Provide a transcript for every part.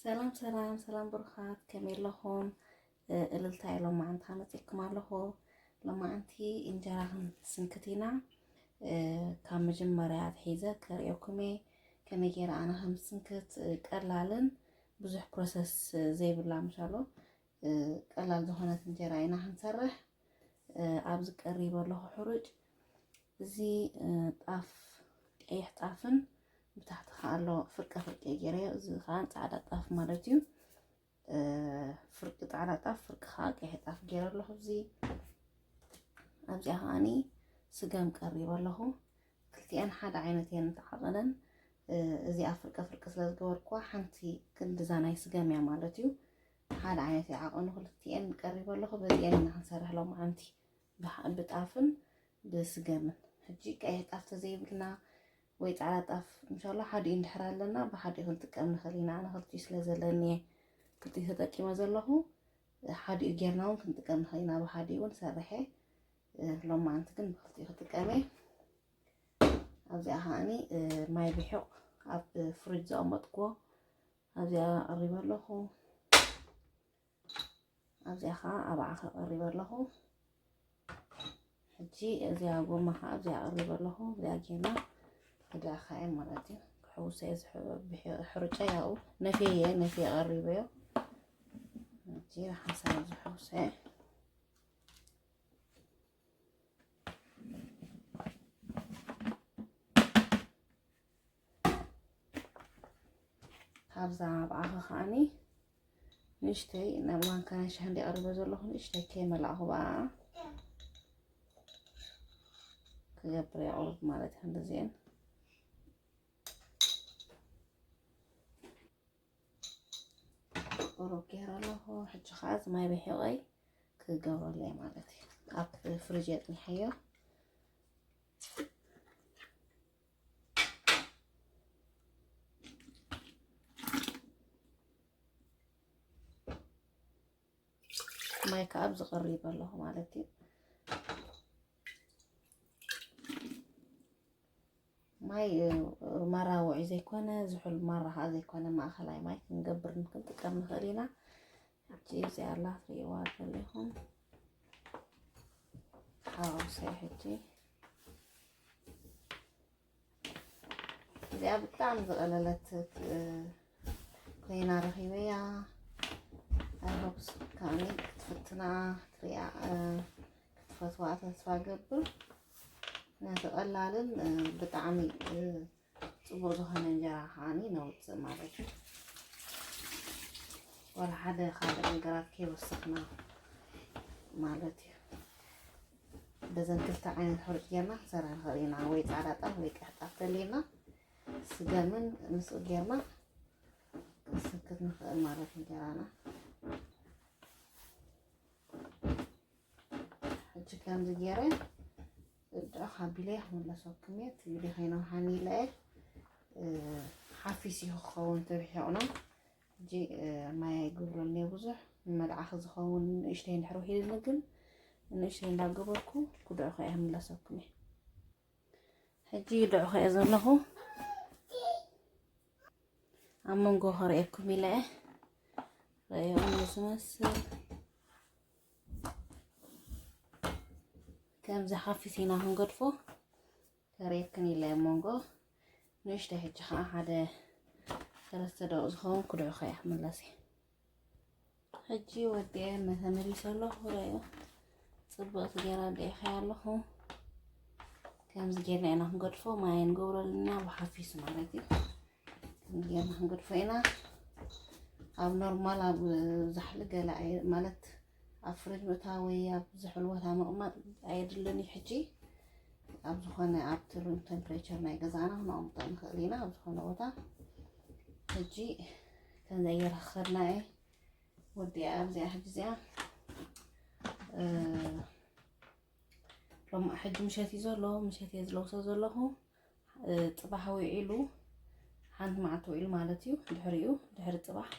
ሰላም ሰላም ሰላም ብሩኻት፣ ከመይ ኣለኹም? እ፣ እልልታ ኢሎም መዓንታ መፂኩም ኣለኹ። ሎማዓንቲ እንጀራ ክንስንክት ኢና። እ፣ ካብ መጀመርያ ኣትሒዘ ከርእየኩም እየ ከመይ ገይረ ኣነ ከም ዝስንክት። እ፣ ቀላልን ብዙሕ ፕሮሰስ ዘይብላ ምሻሎ፣ እ፣ ቀላል ዝኾነት እንጀራ ኢና ክንሰርሕ። እ፣ ኣብዚ ቀሪበ ኣለኹ ሕሩጭ። እዚ፣ እ፣ ጣፍ፣ ቀይሕ ጣፍን ብታሕቲ ከዓ ኣሎ ፍርቀ ፍርቀ ገይረዮ። እዚ ከዓ ፃዕዳ ጣፍ ማለት እዩ። እ፣ ፍርቂ ፃዕዳ ጣፍ፣ ፍርቂ ከዓ ቀይሕ ጣፍ ገይረ ኣለኹ። እዚ ኣብዚኣ ከዓኒ ስገም ቀሪበ ኣለኹ። ክልቲኣን ሓደ ዓይነት እየን ተዓቐነን። እ፣ እዚኣ ፍርቀ ፍርቂ ስለ ዝገበርኩዋ ሓንቲ ክንድዛ ናይ ስገም እያ ማለት እዩ። ሓደ ዓይነት ይዓቐኑ ክልቲኤን ቀሪበ ኣለኹ። በዚኤን ኢና ክንሰርሕ ሎማዓንቲ ብሓ-፣ ብጣፍን ብስገምን። ሕጂ ቀይሕ ጣፍ ተዘይብልና ወይ ፃዕዳ ጣፍ እንሻላ ሓዲኡ እንድሕር ኣለና ብሓዲኡ ክንጥቀም ንኽእል ኢና። ኣነ ክልቲኡ ስለ ዘለኒ እየ ክልቲኡ ተጠቂመ ዘለኹ። ሓዲኡ ጌርና እውን ክንጥቀም ንኽእል ኢና ብሓዲኡ እውን ሰርሐ። እ፣ ሎማዓንቲ ግን ብክልቲኡ ክጥቀም እየ። ኣብዚኣ ከዓኒ፣ እ፣ ማይ ብሒቕ ኣብ ፍሪጅ ዘቐመጥኩዎ ኣብዚኣ ቀሪበ ኣለኹ። ኣብዚኣ ከዓ ኣብዓ ከቐሪበ ኣለኹ። ሕጂ እዚኣ ጎማ ከዓ ኣብዚኣ ቀሪበ ኣለኹ። እዚኣ ጌና ክድዕኻ እየ ማለት እዩ። ክሕውሰ እየ ዝሕ-፣ ብሕ-፣ ሕርጨ ያኡ ነፍየ እየ፣ ነፍየ ቀሪበዮ። ሕጂ ብሓንሳብ ዝሕውሰ እየ። ካብዛ ብኣኻ ከዓኒ ንእሽተይ ናብ ማንካ ናይ ሻሂ እንደ ቀሪበ ዘለኹ ንእሽተይ ከይመላእኹ ብኣ ክገብር እየ ቁሩብ ማለት እዩ። እንደዚአን ቁሩብ ገይረ ኣለኹ። ሕጂ ከዓ እዚ ማይ ብሒቐይ ክገብረሉ እየ ማለት እዩ። ኣብ ፍሪጅ የጽኒሐዮ። ማይ ከዓ ኣብዚ ቀሪበ ኣለኹ ማለት እዩ። ማይ፣ እ፣ ማራ ውዑይ ዘይኮነ፣ ዝሑል ማራ ከዓ ዘይኮነ፣ ማእኸላይ ማይ ክንገብር ክንጥቀም ንኽእል ኢና። ሕጂ እዚኣ ኣላ ትርእይዋ ዘለኹም። ሓዋውሰ ሕጂ እዚኣ ብጣዕሚ ዝቐለለት፣ እ፣ ኮይና ረኺበያ። I hope ከዓኒ ክትፍትና፣ ክትሪኣ፣ እ፣ ክትፈትዋ ተስፋ ገብር። ነቲ ቀላልን፣ እ፣ ብጣዕሚ፣ እ፣ ጽቡቕ ዝኾነ እንጀራ ከዓኒ ነውጽእ ማለት እዩ። ዋላ ሓደ ካልእ ነገራት ከይወሰኽና ማለት እዩ። በዘን ክልተ ዓይነት ሕሩጭ ጌርና ክንሰርሕ ንኽእል ኢና። ወይ ጻዕዳ ጣፍ ወይ ቀይሕ ጣፍ ተልዩና ስገምን ምስኡ ጌርና ክንስንክት ንኽእል ማለት እንጀራና። ሕጂ ከምዚ ገይረ እድዖ ካቢለ ክምለሰኩም እየ። ትብሊ ከይነውሓኒ ኢለ እየ። እ፣ ሓፊስ እዩ ክኸውን ተብሒቕና። ሕጂ፣ እ፣ ማይ ኣይገብረሉን እየ ብዙሕ። ንመልዓኺ ዝኸውን ንእሽተይ እንድሕር ውሒድኒ ግን ንእሽተይ እንዳገበርኩ ክድዕኾ እየ ክምለሰኩም እየ። ሕጂ ይድዕኾ እየ ዘለኹ። ኣብ መንጎ ከርእየኩም ኢለ እየ። ረእዮም ዝመስል ከምዚ ሓፊስ ኢና ክንገድፎ። ከርእየክን ኢለ ኣብ መንጎ ንእሽተይ ሕጂ ከዓ ሓደ ሰለስተ ደቂቕ ዝኸውን ክድዕኾ እየ ክምለስ እየ። ሕጂ ወዲአ ተመሊሰ ኣለኹ። ረእዮ ጽብቕቲ ጌራ ኣዲዕኻያ ኣለኹ። ከምዚ ጌርና ኢና ክንገድፎ፣ ማይ ንገብረሉ ኢና ብሓፊስ ማለት እዩ። ከምዚ ጌርና ክንገድፎ ኢና። ኣብ ኖርማል ኣብ ዛሕሊ ገለ ኣይ-፣ ማለት ኣብ ፍሪጅ ምእታው ወይ ኣብ ዝሑል ቦታ ምቕማጥ ኣየድልን እዩ። ሕጂ ኣብ ዝኾነ ኣብቲ ሩም ቴምፕሬቸር ናይ ገዛና ክነቕምጦ ንኽእል ኢና። ኣብ ዝኾነ ቦታ ሕጂ ከምዚ ገይረ ክኸድና እየ። ወዲኣ ኣብዚኣ ሕጂ እዚኣ፣ እ፣ ሎማዕ ሕጂ ምሸት እዩ ዘሎ፣ ምሸት እየ ዝለውሶ ዘለኹ። እ፣ ጽባሕ ውዒሉ፣ ሓንቲ መዓልቲ ውዒሉ ማለት እዩ። ድሕሪኡ፣ ድሕሪ ጽባሕ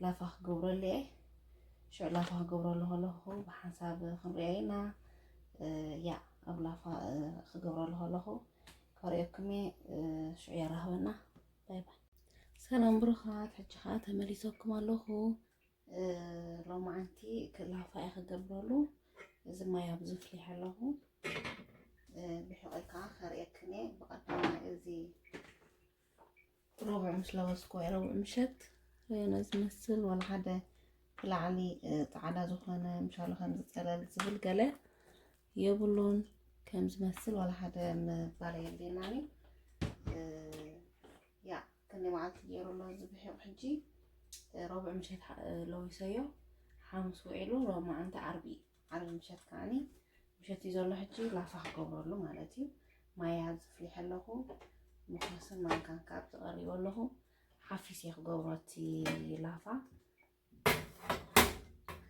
ላፋ ክገብረሉ እየ። ሽዑ ላፋ ክገብረሉ ከለኹ ብሓንሳብ ክንሪኦ ኢና። እ፣ ያ፣ ኣብ ላፋ፣ እ፣ ክገብረሉ ከለኹ ከርእየኩም እየ። እ፣ ሽዑ የራኽበና። ባይ ባይ። ሰላም ብሩኻት፣ ሕጂ ኸዓ ተመሊሰኩም ኣለኹ። እ፣ ሎማዓንቲ ክላፋ እየ ክገብረሉ። እዚ ማይ ኣብዚ ኣፍሊሐ ኣለኹ። እ፣ ብሕቆይ ከዓ ከርእየክን እየ። ብቐዳማይ እዚ ሮብዕ ምስ ለበስኩ ወይ ረቡዕ ምሸት ርእዮና ዝመስል ዋላ ሓደ ብላዕሊ፣ እ፣ ጻዕዳ ዝኾነ ምሻሎ ከምዚ ጸለል ዝብል ገለ የብሉን። ከም ዝመስል ዋላ ሓደ ምባል የድልየናን እዩ። እ፣ ያ፣ ክንዲ መዓልቲ ገይሩ ኣሎ እዚ ብሒቑ ሕጂ። እ፣ ረቡዕ ምሸት ሓ-፣ እ፣ ለዊሰዮ፣ ሓሙስ ውዒሉ፣ ሎማዓንቲ ዓርቢ እዩ። ዓርቢ ምሸት ከዓኒ ምሸት እዩ ዘሎ ሕጂ ላፋ ክገብረሉ ማለት እዩ። ማይ ኣብዚ ኣፍሊሐ ኣለኹ። መኾስን ማንካን ካብ ዝቐሪቡ ኣለኹ። ሓፊስ እየ ክገብሮ እቲ ላፋ።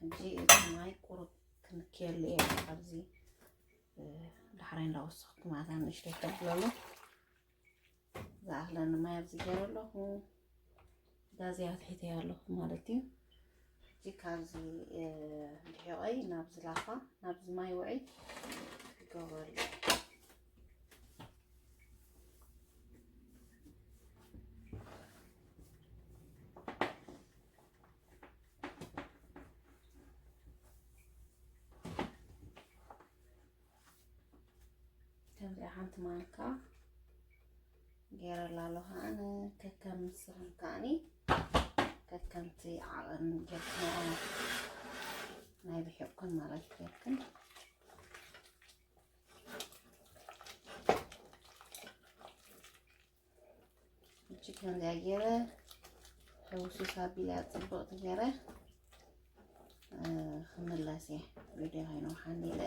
ሕጂ እቲ ማይ ቁሩብ ክንክየሉ እየ ኣብዚ፣ እ፣ ዳሕራይ እንዳወሰኽኩ ማለት ንእሽተይ ከብለሉ። ዝኣኽለኒ ማይ ኣብዚ ገይረ ኣለኹ። ጋዝያ ኣትሒተያ ኣለኹ ማለት እዩ። ሕጂ ካብዚ፣ እ፣ ብሒቐይ ናብዚ ላፋ፣ ናብዚ ማይ ውዒ ክገብረሉ። ከምዚኣ ሓንቲ ማንካ ገይረላ ኣለኹ። ኣነ ከከም ስኽን ከኣኒ ከከምቲ ዓቐን ጌርክን ናይ ብሒቕክን ማለት ጌርክን። እቺ ከምዚኣ ገይረ ሕውስውስ ኣቢለ ጽብቕቲ ገይረ፣ እ፣ ክምለስ እየ። ቪድዮ ከይነውሓኒ ኢለ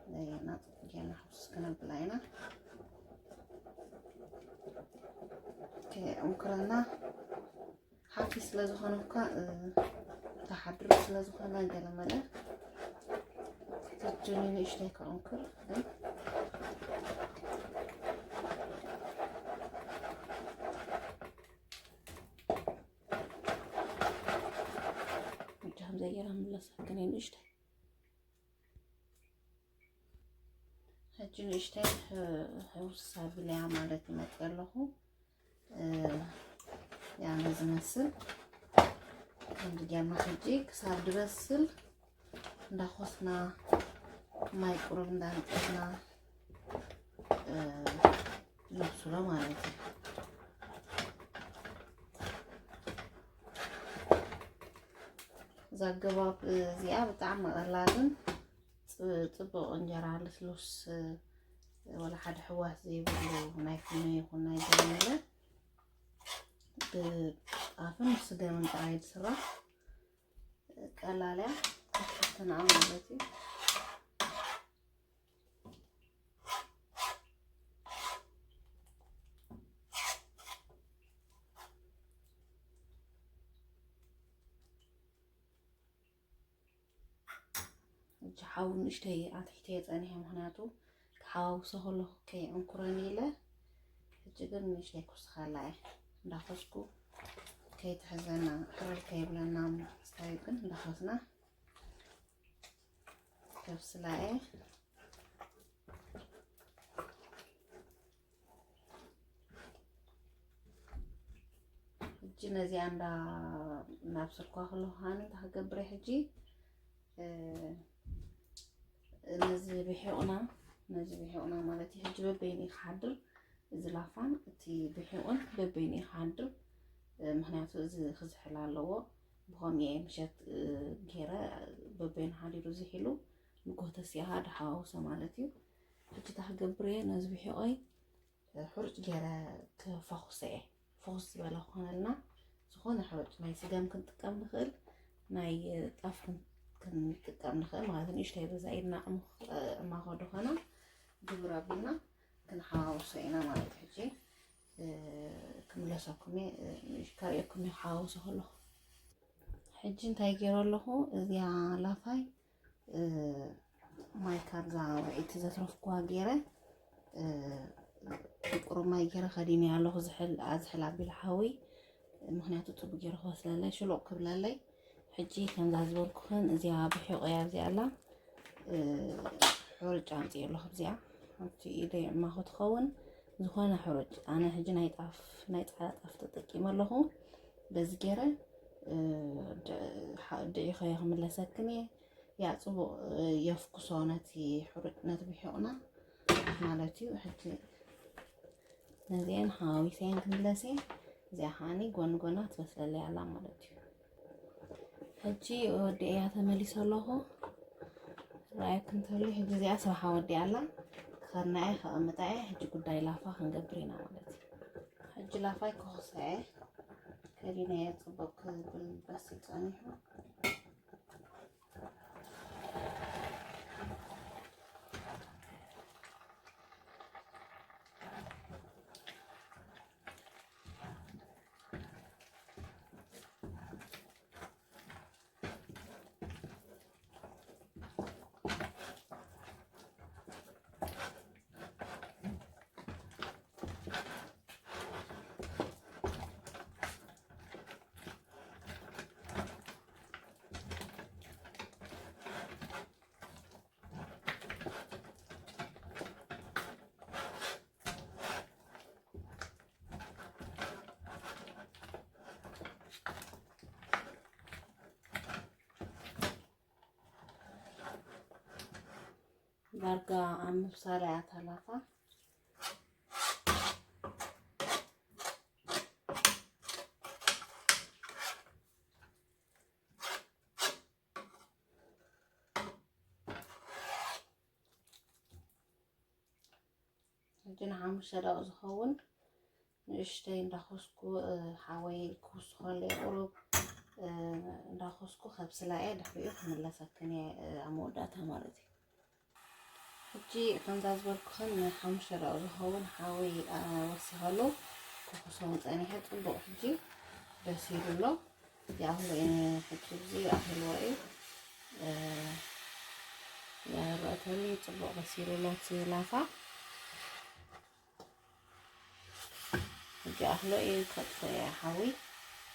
እንደገና ጽቡቕ ጌርና ሕውስውስ ክነብላ ኢና። ኦኬ፣ እንኩረና ሓፊስ ስለ ዝኾነ እኳ፣ እ፣ ተሓድሩ ስለ ዝኾነ ገለመለ ተጀኒ ንእሽተይ ከዕንኩር ግን እጃ ከም ዘይገራ ምለሰክን ንእሽተይ። ሕጂ ንእሽተይ ሕ-፣ ሕውስ ኣቢለያ ማለት ይመጽእ ኣለኹ። እ፣ ያ ነዚ መስል ከምዚ ጌርና ሕጂ ክሳብ ድበስል እንዳኾስና ማይ ቁሩብ እንዳንጠፍና፣ እ፣ ነብስሎ ማለት እዩ። እዛ ኣገባብ እዚኣ ብጣዕሚ ቀላልን ጽ-፣ ጽቡቕ እንጀራ ልስሉስ፣ እ፣ ወላ ሓደ ሕዋስ ዘይብሉ ናይ ፍኖ ይኹን ናይ ገለ ነገር ብጣፍን ስገምን ጥራይ ዝስራሕ ቀላል እያ። ክትፍትና ማለት እዩ። ሕጂ ሓዊ ንእሽተይ ኣትሒተዮ ጸኒሐ፣ ምኽንያቱ ክሓዋውሶ ከለኹ ከይዕንኩረኒ ኢለ። ሕጂ ግን ንእሽተይ ክውስኸላ እየ፣ እንዳኾስኩ ከይትሕዘና፣ ሕርር ከይብለና። ምስታይ ግን እንዳኾስና ከብስላ እየ። ሕጂ ነዚኣ እንዳ፣ እናብሰልኳ ከለኹ ከኣ እንታይ ክገብር እየ ሕጂ፣ እ፣ ነዚ ብሒቑና፣ ነዚ ብሒቑና ማለት እዩ። ሕጂ በበይኑ እዩ ክሓድር፣ እዚ ላፋን እቲ ብሒቑን በበይኑ እዩ ክሓድር። እ፣ ምኽንያቱ እዚ ክዝሕል ኣለዎ። ብኸምኡ እየ ምሸት፣ እ፣ ገይረ በበይኑ ሓዲሩ ዝሒሉ ንጎሆ ተሲኣ ድሓዋውሶ ማለት እዩ። ሕጂ እንታይ ክገብር እየ፣ ነዚ ብሒቖይ ሕሩጭ ገይረ ክፈኹሶ እየ። ፍኹስ ዝበለ ክኾነልና ዝኾነ ሕሩጭ ናይ ስገም ክንጥቀም ንኽእል፣ ናይ ጣፍ ክን-፣ ክንጥቀም ንኽእል ማለት እዩ። ንእሽተይ በዛ ኢድና ዕሙኽ፣ እ፣ እማኾ ድኾና ግብር ኣቢልና ክንሓዋውሶ ኢና ማለት እዩ። ሕጂ፣ እ፣ ክምለሰኩም እየ፣ እ፣ ከርእየኩም እየ ክሓዋውሶ ከለኹ። ሕጂ እንታይ ገይረ ኣለኹ? እዚኣ ላፋይ እ፣ ማይ ካብዛ ውዕይቲ ዘትረፍኩዋ ገይረ፣ እ፣ ቁሩብ ማይ ገይረ ከዲነያ ኣለኹ። ዝሕል፣ ኣዝሕል ኣቢለ ሓዊ፣ ምኽንያቱ ጽቡቕ ገይረ ክበስለለይ፣ ሽሎቕ ክብለለይ። ሕጂ ከምዛ ዝበልኩኽን እዚኣ ብሒቑ እያ፣ እዚኣ ኣላ። እ፣ ሕርጭ ኣምጽእ ኣለኹ። እዚኣ ኣብቲ ኢደይ ዕማኹ ትኸውን። ዝኾነ ሕሩጭ፣ ኣነ ሕጂ ናይ ጣፍ፣ ናይ ጻዕዳ ጣፍ ተጠቂመ ኣለኹ። በዚ ገይረ፣ እ፣ ድ-፣ ሓ-፣ ድዒኸዮ ክምለሰክን እየ። ያ ጽቡቕ፣ እ፣ የፍኩሶ ነቲ ሕሩጭ፣ ነቲ ብሒቑና ማለት እዩ። ሕጂ ነዚአን ሓዊሰን ክምለስ እየ። እዚኣ ከዓኒ ጎኒ ጎና ትበስለለይ ኣላ ማለት እዩ። ሕጂ ወዲኤያ ተመሊሰ ኣለኹ። ረኣየኩም እንተሎ ሕጂ እዚኣ ስራሓ ወዲኣ ኣላ። ክኸድና እየ፣ ከቐምጣ እየ። ሕጂ ጉዳይ ላፋ ክንገብር ኢና ማለት እዩ። ሕጂ ላፋይ ክኹሳ እየ። ከዲነዮ ጽቡቕ ክብል በሲል ጸኒሑ። ዳርጋ ኣብ ምብሳል እያ እታ ላፋ። ሕጂ ንሓሙሽተ ደቂቕ ዝኸውን ንእሽተይ እንዳኾስኩ፣ እ፣ ሓወይ ክውስኸሉ እየ ቁሩብ፣ እ፣ እንዳኾስኩ ከብስላ እየ። ድሕሪኡ ክምለሰክን እየ፣ እ፣ ኣብ መወዳእታ ማለት እዩ። ሕጂ ከምዛ ዝበልኩኽን ንሓሙሽተ ደቂቕ ዝኸውን ሓወይ፣ እ፣ ወሲኸሉ ክኹሶን ጸኒሐ። ጽቡቕ ሕጂ በሲሉ ኣሎ። ይኣኽሎ እየ፣ ሕጂ እዚ ይኣኽልዎ እዩ። እ፣ ይኣኽሎ እተሉ ጽቡቕ በሲሉ ኣሎ እቲ ላፋ። ሕጂ ይኣኽሎ እዩ፣ ከጥፎ እየ ሓዊ።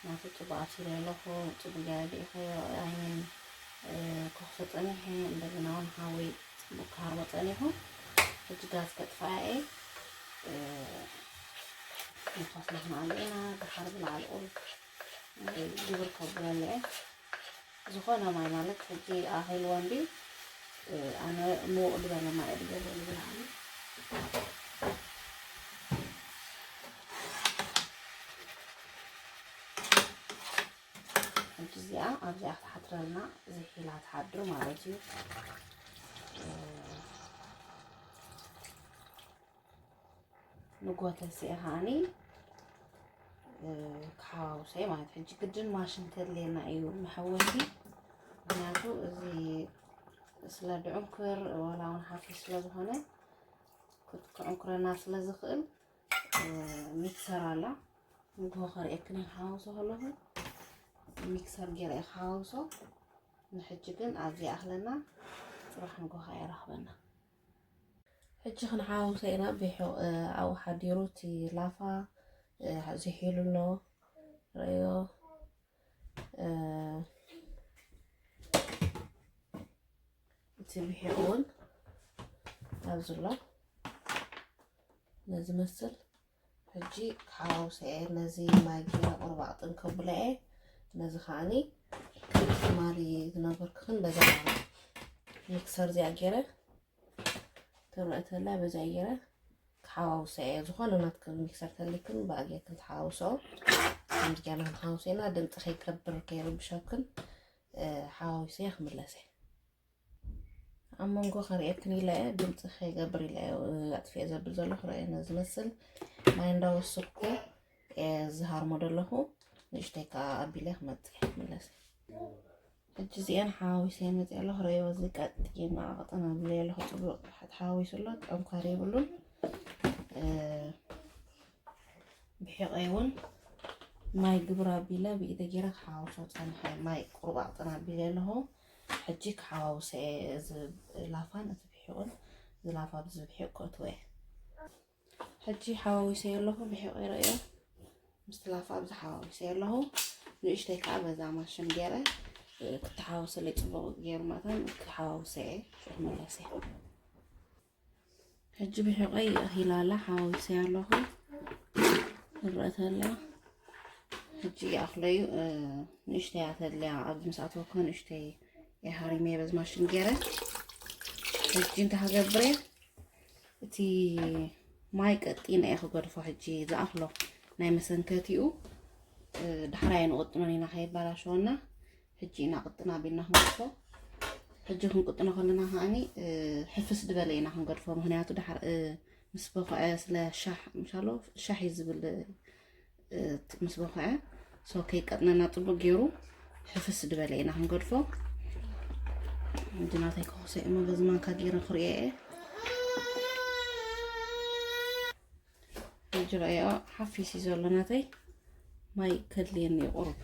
ናቱ ጽቡቕ ኣብሲለ ኣለኹ፣ ጽቡቕ ገይረ ድኢኸዮ ኣይነን፣ እ፣ ክኹሶ ጸኒሐ፣ እንደገና እውን ሓዊ ጽቡቕ ክሃርሞ ጸኒሑ። ሕጂ ጋዝ ከጥፍኣ እየ። እ፣ ንፋስ ንኽንኣሉ ኢና፣ ደሓር ብላዕሊ ቁሩብ ግብር ከብለለ እየ። ዝኾነ ማይ ማለት ሕጂ ኣኺልዎ እንድዩ፣ ኣነ ምውቕ ዝበለ ማይ እየ ዝገብረሉ ብላዕሊ። ሕጂ እዚኣ ኣብዚኣ ክትሓድረልና ዝሒላ ትሓድር ማለት እዩ። ንጎተሲኣ ከዓኒ፣ እ፣ ክሓዋውሰ ማለት ሕጂ ግድን ማሽን ከድልየና እዩ መሐወሲ። ምክንያቱ እዚ ስለ ድዕንኩር ዋላ እውን ሓፊስ ስለ ዝኾነ ክት-፣ ክዕንኩረና ስለ ዝኽእል፣ እ፣ ሚክሰር ኣላ። ንግሆ ከርእየክን እየ ክሓዋውሶ ከለኹ። ሚክሰር ገይረ እየ ክሓዋውሶ። ንሕጂ ግን ኣብዚ ይኣኽለና። ጽባሕ ንግሆ ከኣ የራኽበና። ሕጂ ክንሓዋውሶ ኢና። ብሒቕ፣ እ፣ ኣብኡ ሓዲሩ እቲ ላፋ፣ እ፣ ዝሒሉ ኣሎ። ረእዮ። እ፣ እቲ ብሒቕ እውን ኣብዚ ኣሎ። ነዚ መስል ሕጂ ክሓዋውሰ እየ። ነዚ ማይ ጌረ ቁሩብ ኣቕጥን ከብሎ እየ። ነዚ ከዓኒ ከምቲ ትማሊ ዝነገርኩኽን በዛ ሚክሰር እዚኣ ጌረ ክረአ ተላ በዛ ጌረ ክሓዋውሰ እየ። ዝኾነ ናትክን ሚክሰር ተልክን ብኣ ጌርክን ትሓዋውሰኦ። ከምዚ ጌርና ክንሓዋውሰ ኢና። ድምፂ ከይከብር ከይርብሸክን፣ እ፣ ሓዋዊሰ ክምለስ እየ። ኣብ መንጎ ከርእየክን ኢለ እየ፣ ድምፂ ከይገብር ኢለ እየ፣ እ፣ ኣጥፊኤ ዘብል ዘለኹ። ረእየነ ዝመስል ማይ እንዳወሰድኩ እየ ዝሃርሞ ዘለኹ። ንእሽተይ ከዓ ኣቢለ ክመፅእ እየ፣ ክምለስ እየ። ሕጂ እዚአን ሓዋዊሰ መፅእ ኣለኹ። ረእይዎ፣ እዚ ቀጢን መዓቕጥን ኣብለየ ኣለኹ። ፅቡቅ ተሓዊሱ ኣሎ፣ ጠንኳር የብሉን። እ፣ ብሒቐይ እውን ማይ ግብር ኣቢለ ብኢደ ገይረ ክሓዋውሶ ፀንሐ። ማይ ቁሩብ ኣቕጥን ኣቢለ ኣለኹ። ሕጂ ክሓዋውሰ እየ። እዚ ላፋን እቲ ብሒቑን፣ እዚ ላፋ ኣብዚ ብሒቕ ከእትዎ እየ። ሕጂ ሓዋዊሰ ኣለኹ። ብሒቐይ ረእዮ፣ ምስቲ ላፋ ኣብዚ ሓዋዊሰ ኣለኹ። ንእሽተይ ከዓ በዛ ማሽን ገይረ፣ እ፣ ክተሓዋወሰለይ ፅቡቕ ገይሩ መታን ክሓዋውሰ እየ። ሽዑ ክምለስ እየ። ሕጂ ብሕቆይ ይእኺላ ኣላ፣ ሓዋዊሰያ ኣለኹ። ትረአ ተላ። ሕጂ ይኣኽለዩ፣ እ፣ ንእሽተይ እያ ተድልያ። ኣብዚ ምስ ኣተወኳ ንእሽተይ እየ ሃሪመ በዚ ማሽን ገይረ። ሕጂ እንታይ ክገብር እየ? እቲ ማይ ቀጢነ እየ ክገድፎ። ሕጂ ዝኣኽሎ ናይ መሰንከቲኡ፣ እ፣ ዳሕራይ ንቕጥኖን ኢና ከይባላሸወና። ሕጂ ኢና ቅጥን ኣቢልና ክንገድፎ። ሕጂ ክንቅጥኖ ከለና ከኣኒ፣ እ፣ ሕፍስ ዝበለ ኢና ክንገድፎ። ምኽንያቱ ድሓር፣ እ፣ ምስ በኹዐ ስለ ሻሕ፣ ምሻሎ ሻሕ እዩ ዝብል፣ እ፣ ምስ በኹዐ። ሶ ከይቀጥነና ጽቡቅ ገይሩ ሕፍስ ዝበለ ኢና ክንገድፎ። ሕጂ ናተይ ከኹሰ እሞ በዚ ማንካ ገይረ ክርእዮ እየ። ሕጂ ረኣዮ ሓፊስ እዩ ዘሎ ናተይ። ማይ ከድልየኒ እዩ ቁሩብ።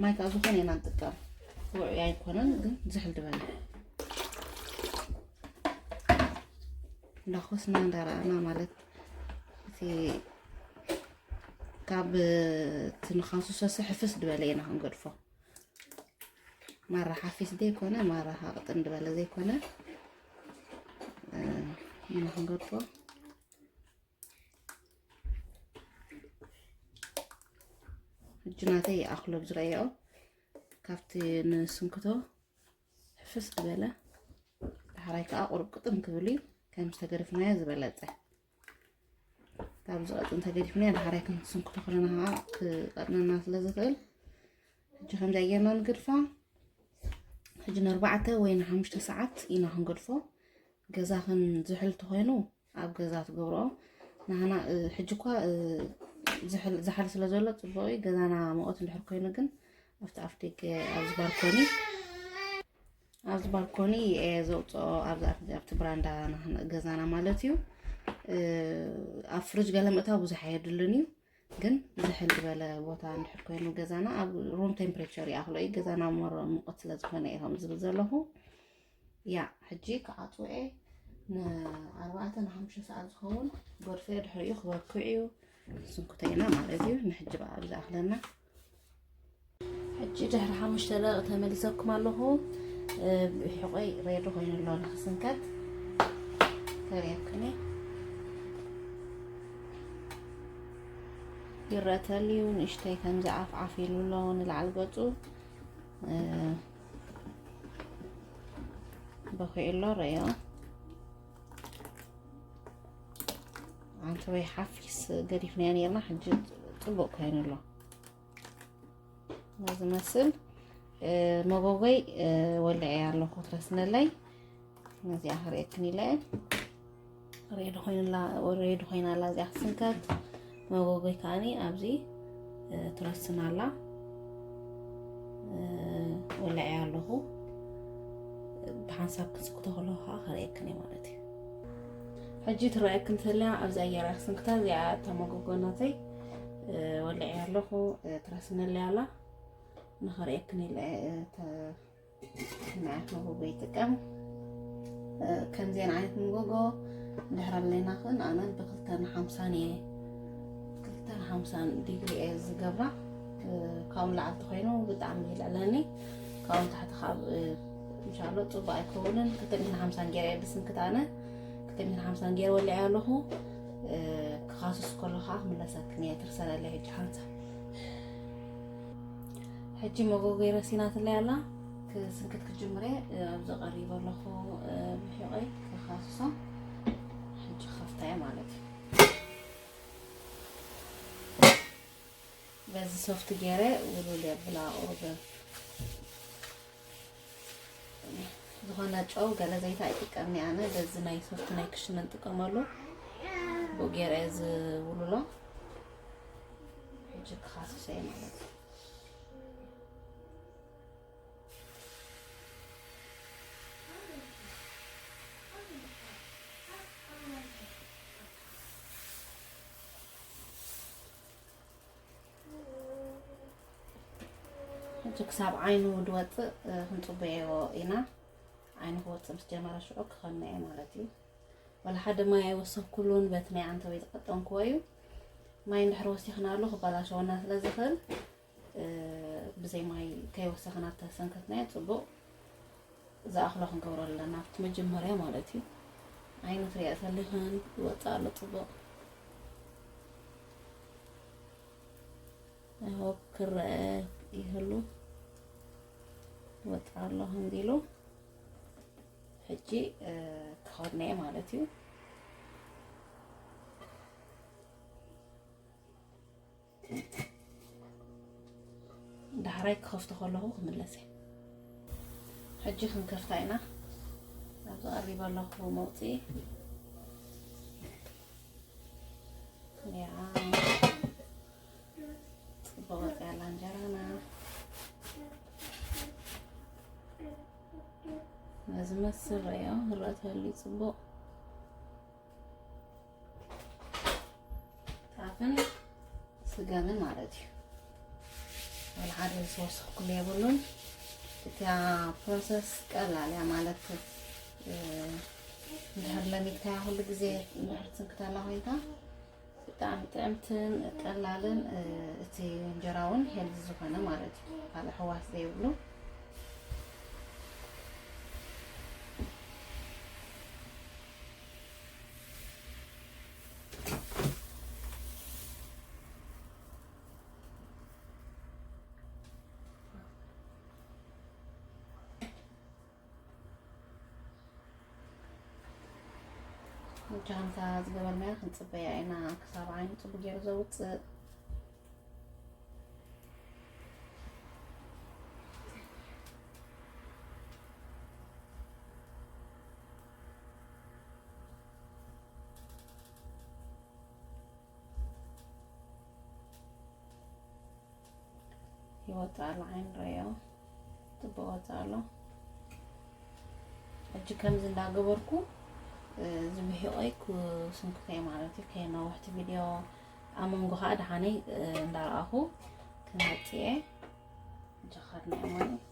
ማይ ከዓ ዝኾነ ኢና ንጥቀም። ውዑይ ኣይኮነን ግን ዝሕል ዝበለ። እንዳኾስና እንዳረኣና ማለት እቲ ካብ እቲ ንኻሱ ሰሰ ሕፍስ ዝበለ ኢና ክንገድፎ። ማራ ሓፊስ ዘይኮነ፣ ማራ ሃቕጥን ዝበለ ዘይኮነ፣ እ፣ ኢና ክንገድፎ። ሕጂ ናተይ ይኣኽሎ ብዝረኣዮ ካብቲ ንስንክቶ ሕፍስ ዝበለ፣ ዳሕራይ ከዓ ቁሩብ ቅጥን ክብል እዩ። ከም ዝተገደፍናዮ ዝበለጸ። ካብ ዝቐጥን ተገዲፍናዮ ዳሕራይ ክንስንክቶ ከለና ከዓ ክቐጥነና ስለ ዝኽእል፣ ሕጂ ከምዚኣ ጌርና ንግድፋ። ሕጂ ንኣርባዕተ ወይ ንሓሙሽተ ሰዓት ኢና ክንገድፎ። ገዛኽን ዝሕል ተኾይኑ ኣብ ገዛ ትገብርኦ። ንሕና፣ እ፣ ሕጂ እኳ፣ እ፣ ዝሕል፣ ዝሓል ስለ ዘሎ ጽቡቕ እዩ። ገዛና ሙቐት እንድሕር ኮይኑ ግን ኣብቲ ኣፍ ደገ፣ ኣብዚ ባልኮኒ፣ ኣብዚ ባልኮኒ እየ ዘውፅኦ፣ ኣብዚ ኣፍ-፣ ኣብቲ ብራንዳ ንኽን-፣ ገዛና ማለት እዩ። እ፣ ኣብ ፍሪጅ ገለ ምእታው ብዙሕ ኣየድልን እዩ፣ ግን ዝሕል ዝበለ ቦታ እንድሕር ኮይኑ ገዛና ኣብ ሩም ቴምፕሬቸር ይኣኽሎ እዩ። ገዛና ሞር ሙቐት ስለ ዝኾነ እዩ ከምዚ ዝብል ዘለኹ። ያ፣ ሕጂ ክዓጽዎ እየ። ንኣርባዕተ ንሓሙሽተ ሰዓት ዝኸውን ገድፈዮ፣ ድሕሪኡ ክበክዕ እዩ። ክንስንክቶ ኢና ማለት እዩ። ንሕጂ በኣ ኣብ ዝኣኽለና። ሕጂ ድሕሪ ሓሙሽተ ደቂቕ ተመሊሰኩም ኣለኹ። እ፣ ብሕቆይ ሬዲ ኮይኑ ኣሎ ንኽስንከት። ከርእየኩም እየ። ይረአ ተልዩ ንእሽተይ ከምዚ ዓፍ ዓፍ ኢሉ ኣሎ ንላዕሊ ገጹ። እ፣ በኺዑ ኣሎ፣ ረዮ። ኣንተ ወይ ሓፊስ ገዲፍናዮ ነርና፣ ሕጂ ጽቡቕ ኮይኑ ኣሎ። ነዚ መስል፣ እ፣ መጎጎይ፣ እ፣ ወልዐ ኣለኹ ትረስነለይ። ነዚኣ ክርእየክን ኢለ እየ። ሬዲ ኮይንላ፣ ሬዲ ኮይና ኣላ እዚኣ ክትስንከት። መጎጎይ ከኣኒ ኣብዚ፣ እ፣ ትረስን ኣላ። እ፣ ወልዐ ኣለኹ። ብሓንሳብ ክንስክቶ ከለኹ ከዓ ክርእየክን እየ ማለት እዩ። ሕጂ ትረኣየክን ተልያ ኣብዚ ኣየር ክስንክታ እዚኣ እታ መጎጎ ናተይ፣ እ፣ ወልዐ ኣለኹ። እ፣ ትረስነለይ ኣላ። ንኸርእየክን ኢለ እየ፣ እ፣ ተ-፣ ናይ መጎጎ ይጥቀም። እ፣ ከምዚአን ዓይነት መጎጎ እንድሕር ኣለና ኽን ኣነ ብክልተን ሓምሳን እየ፣ ክልተን ሓምሳን ዲግሪ እየ ዝገብራ። እ፣ ካብኡ ንላዕሊ ተኾይኑ ብጣዕሚ ይልዕለኒ። ካብኡ ንታሕቲ ካብ፣ እ፣ እንሻሎ ጽቡቅ ኣይከውንን። ክልተ ሚእትን ሓምሳን ገይረ እየ ዝስንክት ኣነ። ክልተ ሚእትን ሓምሳን ገይረ ወሊዐ ኣለኹ። እ፣ ክኻስስ ከሎ ኸዓ ክምለሰክን እየ። ትርሰለለይ ሕጂ ሓንሳብ። ሕጂ መጎጎይ ረሲናትለይ ኣላ። ክስንክት ክጅምር እየ። ኣብዚ ቀሪበ ኣለኹ፣ እ፣ ብሒቐይ ክኻስሶ። ሕጂ ክኸፍታ እየ ማለት እዩ። በዚ ሶፍት ገይረ ውሉል የብላ ቁሩብ። ዝኾነ ጨው ገለ ዘይታ ኣይጥቀምኒ ኣነ። በዚ ናይ ሶፍት ናይ ክሽነ ንጥቀመሉ። ብኡ ገይረ እየ ዝውልሎ። ሕጂ ክኻስሶ እየ ማለት እዩ። ሕጂ ክሳብ ዓይኑ ድወፅእ፣ እ፣ ክንፅበዮ ኢና። ዓይኑ ክወፅእ ምስ ጀመረ ሽዑ ክኸነ እየ ማለት እዩ። ዋላ ሓደ ማይ ኣይወሰኽኩሉን፣ በቲ ናይ ዓንተወይ ዝቐጠንክዎ እዩ። ማይ እንድሕር ወሲኽናሉ ክበላሸወና ስለ ዝኽእል፣ እ፣ ብዘይ ማይ ከይወሰኽና ተሰንከትናዮ ጽቡቕ ዝኣኽሎ ክንገብሮ ኣለና፣ ኣብቲ መጀመርያ ማለት እዩ። ዓይኒ ትሪኣ ዘለኽን ይወፅእ ኣሎ ፅቡቕ። I hope ክረአ ይህሉ። ይወፅእ ኣሎ ከምዚ ኢሉ። ሕጂ፣ እ፣ ክኸድኖ እየ ማለት እዩ። ዳሕራይ ክኸፍቶ ከለኹ ክምለስ እየ። ሕጂ ክንከፍታ ኢና። ኣብዚ ቀሪበ ኣለኹ መውፅኢ። ያ፣ ጽቡቕ ወፂኣ ኣላ እንጀራና። ነዚ መስል ረዮ፣ ክረአ ተልዩ ጽቡቕ። ጣፍን ስገምን ማለት እዩ። ወላ ሓደ ዝወሰኽኩሉ የብሉን። እቲያ ፕሮሰስ ቀላል እያ ማለት፣ እ፣ እንድሕር ለሚድካያ ኩሉ ግዜ እንድሕር ትስንክተላ ኮይንካ ብጣዕሚ ጥዕምትን ቀላልን፣ እ፣ እቲ እንጀራ እውን ሄልዚ ዝኾነ ማለት እዩ። ካልእ ሕዋስ ዘይብሉ። ጃንታ ዝገበርናዮ ክንጽበያ ኢና ክሳብ ዓይኑ ጽቡቅ ገይሩ ዘውጽእ። ይወጽእ ኣሎ ዓይኑ ረዮ ጽቡቅ ወጽእ ኣሎ። ሕጂ ከምዚ እንዳገበርኩ፣ እ፣ እዚ ብሒቆይ ክስንክቶ እየ ማለት እዩ። ከየነውሕቲ ቪድዮ ኣብ መንጎ ከዓ ደሓነይ፣ እ፣ እንዳረኣኹ ክመጽእ እየ። ጀኻርና እየ ማለት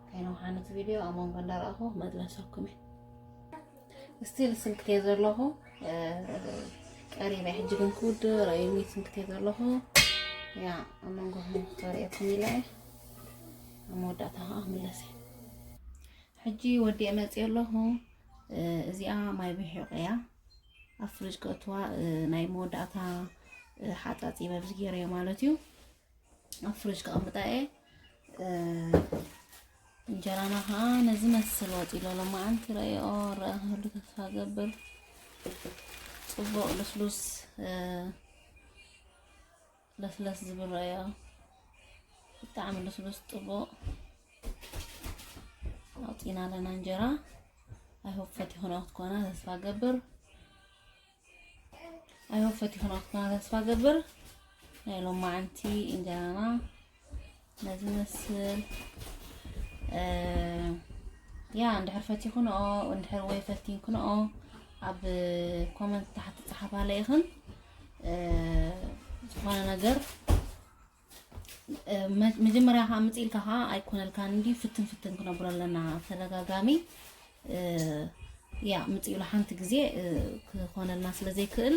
ከይነውሓነት ቪድዮ ኣብ መንጎ እንዳረኣኹ መጥበሰኩም እየ። ስቲል ስንክቴ ዘለኹ፣ እ፣ ቀሪበ ሕጂ ግን ክውድእ ረዩኒ ስንክቴ ዘለኹ። ያ፣ ኣብ መንጎ ክሪኤኩም ኢለ እየ። ኣብ መወዳእታ ከዓ ክምለስ እየ። ሕጂ ወዲኤ መፅእ ኣለኹ። እ፣ እዚኣ ማይ ብሒቕ እያ። ኣብ ፍሪጅ ከእትዋ፣ እ፣ ናይ መወዳእታ፣ እ፣ ሓፃፂ በብዚ ገይረዮ ማለት እዩ። ኣብ ፍሪጅ ከቐምጣ እየ። እ፣ እንጀራና ከዓ ነዚ መስል ወፂ ኣሎ። ሎማዓንቲ ረእዮ ረአ ክህሉ ተስፋ ገብር። ፅቡቕ ልስሉስ፣ እ፣ ለስለስ ዝብል ረእዮ። ብጣዕሚ ልስሉስ ፅቡቕ ኣውፂና ኣለና እንጀራ። I hope ፈቲኹንኦ ክትኮና ተስፋ ገብር። I hope ፈቲኹንኦ ክትኮና ተስፋ ገብር። ናይ ሎማዓንቲ እንጀራና ነዚ መስል። እ፣ ያ፣ እንድሕር ፈቲኹንኦ፣ እንድሕር ወይ ፈቲንክንኦ፣ ኣብ ኮመንት ታሕቲ ጸሓፋለይ ኢኽን። እ፣ ዝኾነ ነገር፣ እ፣ መ-፣ መጀመርያ ኸዓ ምጽእ ኢልካ ኸዓ ኣይኮነልካን እንዲ፣ ፍትን ፍትን ክነብሮ ኣለና ተደጋጋሚ። እ፣ ያ፣ ምጽእ ኢሉ ሓንቲ ግዜ፣ እ፣ ክኾነልና ስለ ዘይክእል፣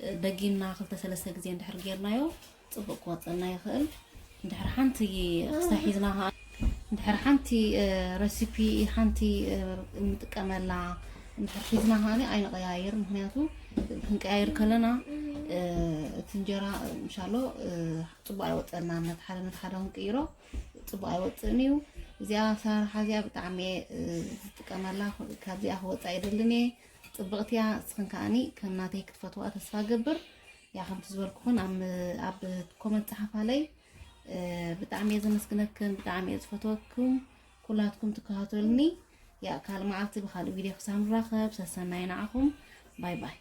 እ፣ ደጊምና ክልተ ሰለስተ ግዜ እንድሕር ጌርናዮ፣ ጽቡቕ ክወጸና ይኽእል። እንድሕር ሓንቲ ክስታይ ሒዝና ኸዓ፣ እንድሕር ሓንቲ፣ እ፣ ረሲፒ፣ ሓንቲ፣ እ፣ እንጥቀመላ እንድሕር ሒዝና ኸዓ ኣይንቐያይር። ምኽንያቱ ክንቀያይር ከለና፣ እ፣ እቲ እንጀራ፣ ምሻሎ፣ እ፣ ጽቡቕ ኣይወጸናን። ነቲ ሓደ ነቲ ሓደ ክንቅይሮ ጽቡቕ ኣይወጽእን እዩ። እዚኣ ኣሰራርሓ እዚኣ ብጣዕሚ እየ፣ እ፣ ዝጥቀመላ። ካብዚኣ ክወጽእ ኣይደልን እየ። ጽብቕቲ እያ። ንስኽን ከኣኒ ከም ናተይ ክትፈትዋ ተስፋ ገብር። ያ፣ ከምቲ ዝበልኩኽን ኣብ፣ ኣብ ኮመንት ጸሓፋለይ። እ፣ ብጣዕሚ እየ ዘመስግነክን፣ ብጣዕሚ እየ ዝፈትወኩም። ኩላትኩም ትከታተሉኒ። ያ፣ ካልእ መዓልቲ ብኻልእ ቪድዮ ክሳብ ንራኸብ፣ ሰሰናዩ ንዓኹም። ባይ ባይ።